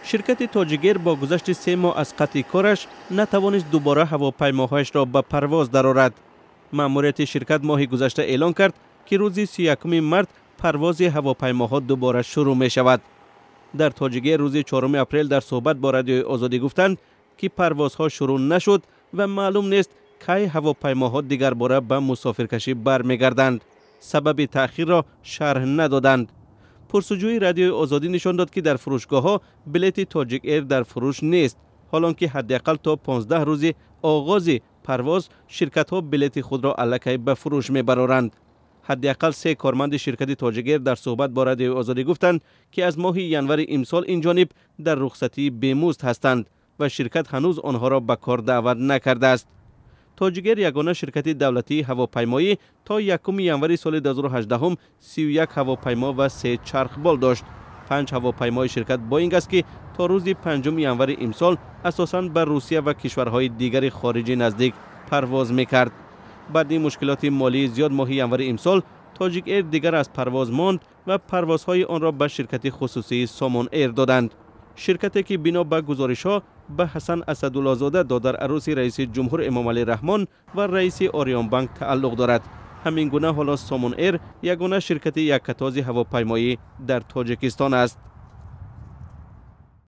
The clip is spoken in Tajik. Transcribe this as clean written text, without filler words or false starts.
Ширкати Тоҷик Эйр бо гузашти 3 моҳ аз қатъи кораш натавонист дубора ҳавопаймоҳояшро ба парвоз дарорад. Маъмурияти ширкат моҳи гузашта эълон кард, ки рӯзи 31 март парвози ҳавопаймоҳо дубора шурӯъ мешавад. Дар Тоҷик Эйр рӯзи 4 апрел дар суҳбат бо Радиои Озодӣ гуфтанд, ки парвозҳо шурӯъ нашуд ва маълум нест, кай ҳавопаймоҳо дигарбора ба мусофиркашӣ бармегарданд. Сабаби таъхирро шарҳ надоданд. Пурсуҷӯи Радиои Озодӣ нишон дод, ки дар фурӯшгоҳҳо билети Тоҷик Эйр дар фурӯш нест, ҳолон ки ҳадди ақал то 15 рӯзи оғози парвоз ширкатҳо билети худро аллакай ба фурӯш мебароранд. Ҳадди ақал се корманди ширкати Тоҷик Эйр дар суҳбат бо Радиои Озодӣ гуфтанд, ки аз моҳи январи имсол инҷониб дар рухсатии бемузд ҳастанд ва ширкат ҳанӯз онҳоро ба кор даъват накардааст. Тоҷик Эйр, ягона ширкати давлатии ҳавопаймоӣ, то 1 январи соли 2018 31 ҳавопаймо ва се чархбол дошт. Панҷ ҳавопаймои ширкат Боинг аст, ки то рӯзи 5 январи имсол асосан ба Русия ва кишварҳои дигари хориҷи наздик парвоз мекард. Баъди мушкилоти молии зиёд моҳи январи имсол Тоҷик Эйр дигар аз парвоз монд ва парвозҳои онро ба ширкати хусусии Сомон Эйр доданд, ширкате ки бино ба гузоришҳо ба Ҳасан Асадуллозода, додарарӯси раиси ҷумҳур Эмомалӣ Раҳмон ва раиси Ориёнбанк, тааллуқ дорад. Ҳамин гуна ҳоло Сомон Эйр ягона ширкати яккатоби ҳавопаймоӣ дар Тоҷикистон аст.